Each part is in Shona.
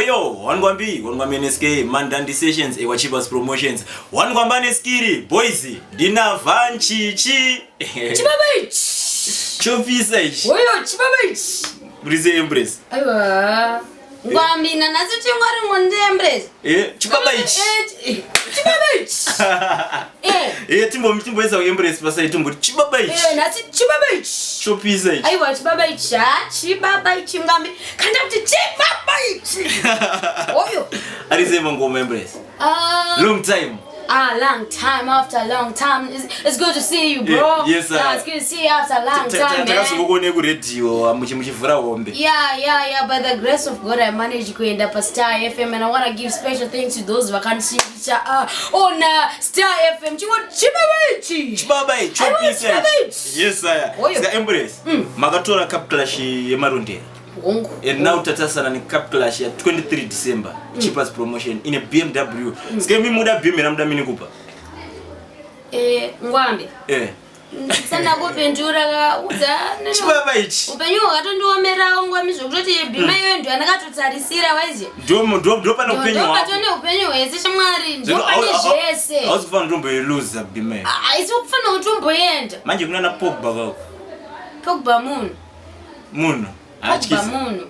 Oyo, wangwambi, wangwambi NSK, Mandandi Sessions, Ewa Chivas Promotions. Wangwamba neskiri, boys, ndina Van Chichi. Chibaba ichi. Chopisa ichi. Oyo, chibaba ichi. Murise Embrace. Aiwa. Ngwambi nanhasi chingwa rimwe ndiEmbrace. Eh, chibaba ichi. Eh, chibaba ichi. Eh. Eh, timbo timboisa kuEmbrace pasai timboti chibaba ichi. Eh, nhasi chibaba ichi. Chopisa ichi. Aiwa, chibaba ichi. Ha, chibaba ichi ngwambi. Kanda kuti chibaba ichi. Oyo. Arise mangoma Embrace. Ah. Long time. Ah, long time after long time. It's good to see you, bro. Yeah, yes, sir. Yeah, it's good to see you after a long time, man. Takazongokuone kuredhiyo muchivhura hombe. Yeah. By the grace of God, I managed kuenda pa Star FM, and I want to give special thanks to those vakandisimbisa on Star FM. Chiwo chibaba ichi. Chibaba ichi, Aiwa, chopisa chibaba ichi. ichi. Yes, sir. Oyo. Saka Embrace, makatora cup clash yemarondera. Hongu. And now tatasana necup clash ya 23 December. Cheapest promotion in a BMW. Saka imi muda BMW ramuda Mini Cooper. Eh, Ngwambi. Eh. Ndisana kupindura kaudza. Chibaba ichi. Upenyu hwakatondiomerawo Ngwambi zvekutoti bhima iyoyo ndo yandakatotarisira waizi. Ndo ndo ndo pane upenyu hwako. Ndopatone upenyu hwese shamwari, ndopane zvese. Hausi kufanira kutomboiluza bhima iyo. Haisi kufanira kuti umboenda. Manje kuna na Pogba kako. Pogba munhu. Munhu. Pogba Hatyisi. munhu.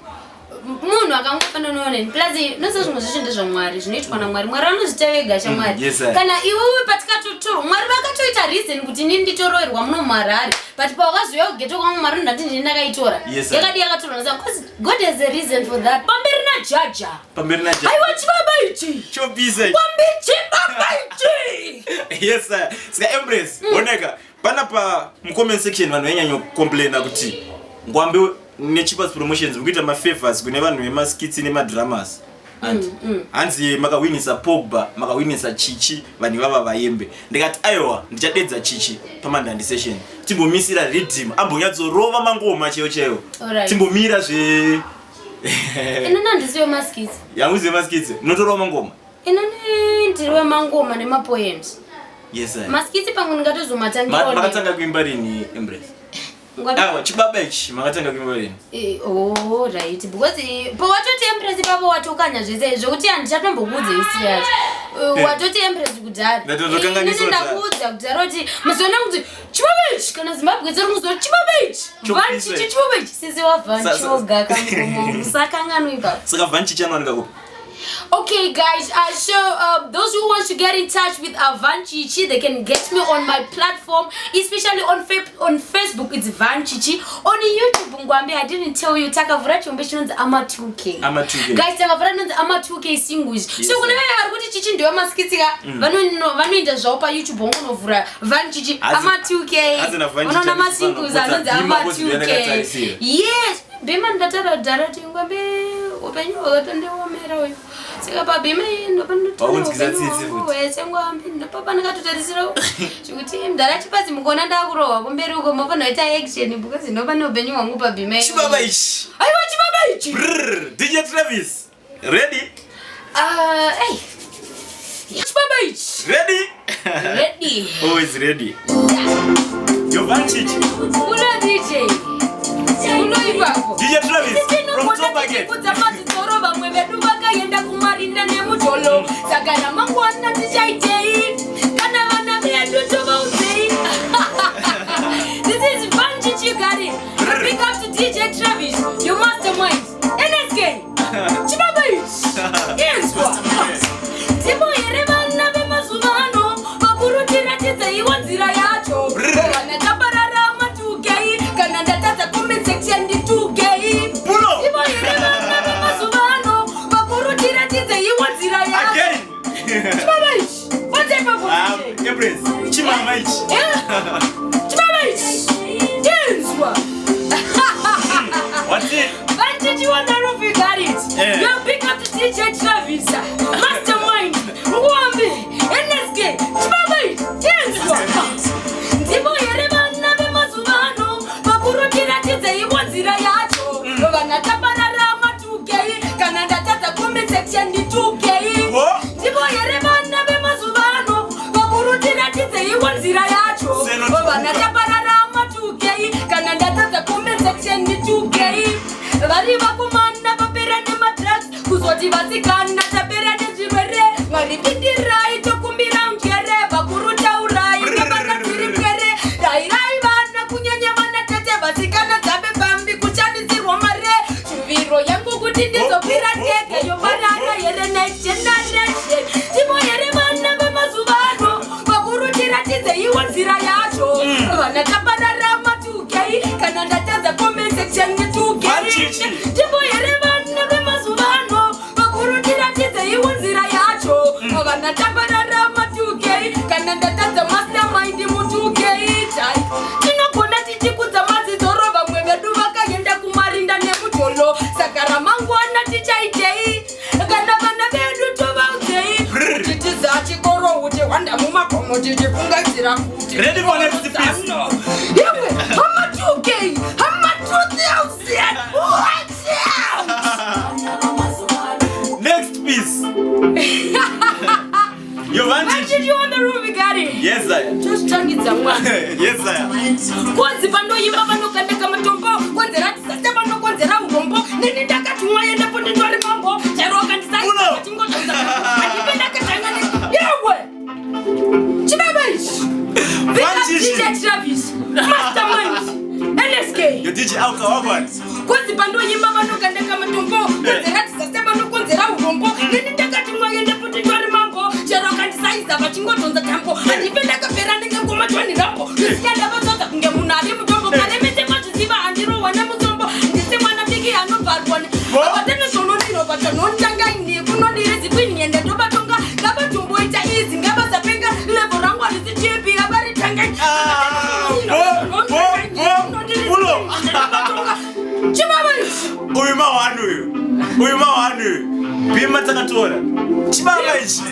Munhu akangofanana neni. Plus noziva zvimwe zvacho ndezvamwari, zvinoitwa namwari. Mwari vanozviita vega shamwari. Yes, sir. Kana iwewe patikatotorwa, Mwari vakatoita reason kuti inini nditoroerwa muno muHarare. But pawakazouya kughetto kwangu Mwari ndati ndini ndakaitora. Yes, sir. Yakadi yakatorwa nasa because God has a reason for that. Pamberi najaja. Pamberi na Aiwa chibaba ichi. Chopisa ichi. Pambi chibaba ichi. Yes sir. Saka Embrace, oneka panapa mucomment section vanhu vainyanya kucomplaina kuti Ngwambi neChipas Promotions mukuita mafavors kune vanhu vemaskits nemadramas. And hanzi makawinisa Pogba, makawinisa Chichi, vanhu ivava vaimbe. Ndikati aiwa, ndichadedza Chichi paMandandi Session. Timbomisira rhythm, ambonyatsorova mangoma chaiwo chaiwo. Timbomira zve Inini handisiyo maskits. Yangu maskits, munotorova mangoma. Inini ndiri wemangoma nemapoems. Yes sir. Maskits pamwe ndingatozomatangirawo. Makatanga kuimba rini Embrace? Awa, chibaba ichi makatanga kuimba rini? Oh, right. Because pawatoti Empress ipapo watokanya zvese zvekuti handichatombokuudza history yacho. Watoti Empress kudhara. Ndatozokanganisa Inini kudhara. ndakuudza kudhara kuti muzoona kuti chibaba ichi kana Zimbabwe dziri kuzoti chibaba ichi. Chopisa Van Chichi ichi. chibaba ichi. Sisi waVan Choga kamukomo. Musakanganwa ipapo. Saka Van Chichi anowanika kupi? Okay guys, so those who want to get in touch with Van Chichi, they can get me on my platform, especially on Facebook. It's Van Chichi. On YouTube, Ngwambi, I didn't tell you, takavhura chombe chinonzi Ama 2K. Ama 2K. Guys, takavhura chinonzi Ama 2K singles. Yes, So kune sir. vaya vari kuti Chichi ndiwe maskits ka, vanoenda zvavo pa YouTube vongonovhura Van Chichi, Ama 2K. Hanzi na Van Chichi Vanoona handisi masingles vanopotsa anonzi Bhima Ama kozi ndiye 2K. andakatarisira. Yes, Bhima ndatara dhara kuti Ngwambi upenyu hwakatondiomera uyu. Saka pabhima iyi Wakunzwisa ndopanotoona tsitsi upenyu hwangu futi. hwese Ngwambi ndopapandakatotarisira zvekuti mudhara Chipazi mukuona ndakurohwa kumberi uko mofanira kuita action because ndopane upenyu hwangu pabhima iyi. Chibaba ichi. Aiwa chibaba ichi. Brrr, DJ Travis. Ready? Hey. Chibaba ichi. Ready? Ready. Always ready. Yo Van Chichi. Uno DJ. Uno ipapo. DJ Travis from Tobacco. Kudza madzitsoro vamwe vedu vakaenda kumarinda nemujolo saka ramangwana tichaitei kana vana vedu tovaudzei. This is Van Chichi, you got it. A big up to DJ Travis, your mastermind. NSK. Chibaba ichi. Inzwa. Ndipo here vana vemazuva ano vakuru tiratidzeiwo nzira yacho. Vana tapararama 2K kana ndatadza comment section ndi 2K. Pulo. Ndipo here vana vemazuva ano vakuru tiratidzeiwo nzira yacho. Again. Chibaba ichi. What's ipapo? DJ? Embrace. Chimama ichi. Eh? Chibaba ichi. Inzwa. What's it? Van Chichi on the roof, you got it. Yeah. Yo, big up to DJ Travis, Mastermind, Ngwambi, NSK, Chibaba ichi. Inzwa. Ndipo here vana vemazuva ano vakuru tiratidzeiwo nzira yacho. Vana tapararama 2K kana ndatadza comment section ndi 2K. Wo? Ndipo here vana vemazuva ano vakuru tiratidzeiwo nzira yacho. Seno Vana Kuzoti vasikana tapera nezvirwere, Mwari pindirai, tokumbira njere. Vakuru taurai nevakadziri pwere, rayirai vana, kunyanya vana tete. Vasikana dzave pambi kushandisirwa mare. Shuviro yangu kuti ndizokwira ndege yoparara here next generation. Tipo here vana vemazuva ano? Vakuru tiratidzeiwo nzira yacho. Vana tapararama 2K, kana ndatadza comment section 2K. Vanchichi. Tipo here vana vemazuva ano? Vakuru tiratidzeiwo nzira yacho. Vana tapararama 2K, kana ndatadza mastermind mu 2K. Tai tinogona tichikudza mazidzoro, vamwe vedu vakaenda kumarinda nemujolo. Saka ramangwana tichaitei? Kana vana vedu tovaudzei? Kuti tiza chikoro kuti hwanda mumakomo tichifungadzira kuti Ready for next piece? Yewe hama 2K, hama 2000, watch out! Next piece. Yo, Vanchichi. Vanchichi on the room, we got it. Yes, I. Tozvitangidza mwana. Yes, I. Konzi panoimba vanokandeka matombo, konzera tisase vanokonzera urombo. Nini ndakatumwa endepo nditori mambo chero. Uno. Kandisaingozvonza handipe ndakatanga. Yewe chibaba ichi. Vanchichi. DJ Travis, Mastermind, NSK. Yo, DJ Alka, wagwan. Konzi pandoimba vanokandeka matombo, konzera tisase vanokonzera urombo. Nini ndakatumwa endepo nditori mambo chero. Kandisaiza vachingodhonza tambo, handipe ndakapera ndenge ngoma John Rambo. Ndisiya ndavadzodza kunge munhu ari mutombo. Karemese mazviziva, handirohwa nemutombo. Ndisi mwana diki anobvarwa. Avatene zvonondirova tonontangaini kunondirizi kwiniende ndovatonga. Ngavatomboita izi, ngavasapenga. Level rangu harisi chipi, avaritangai. Ah, bo, bo, bo, ulo. Chibaba ichi. Uyu mawani uyu. Uyu mawani uyu. Bhima takatora. Chibaba ichi.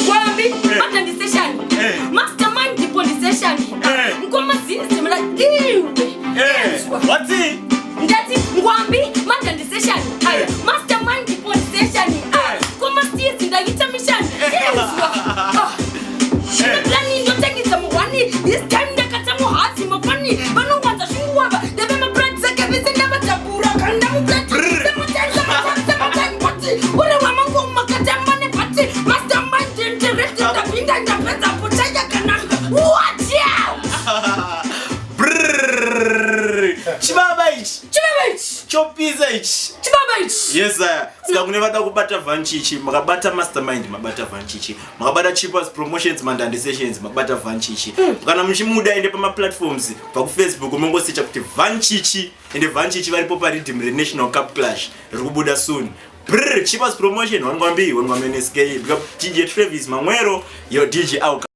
Kwambi matandiseshani. Eh. Mastermind dipondiseshani. Eh. Ngoma zinizimela iwe. Eh, wati? Ndati ngwambi mandandiseshani aya. Mastermind dipondiseshani. Eh. Ngoma stizi ndaita mishani. Izwa plani ndotengisa muhwani. This time ndakatsa muhadzi mafani vanowanza svinguwava ndeve mapractisakevese ndavadzabura kanda muplati. Brr. Sematani uri wamangoma katamba nebhati. Mastermind ndireti, ndapinda ndapedza puchaya kana watch out. Brrrr. Chibaba ichi. Chibaba ichi. Chopisa ichi. Chibaba ichi. Yes, aya. Saka kune vada kubata Vanchichi, makabata Mastermind, mabata Vanchichi, makabata Chippers Promotions, Mandandi Sessions, makabata Vanchichi. Kana muchimuda, ende pamaplatforms, kubva kuFacebook mungosecha kuti Vanchichi. Ende Vanchichi varipo pariddim reNational Cup Clash riri kubuda soon. Brr, Chippers Promotion, wangwambi, wangwambi NSK, big up DJ Travis Mamwero, yo DJ Auka.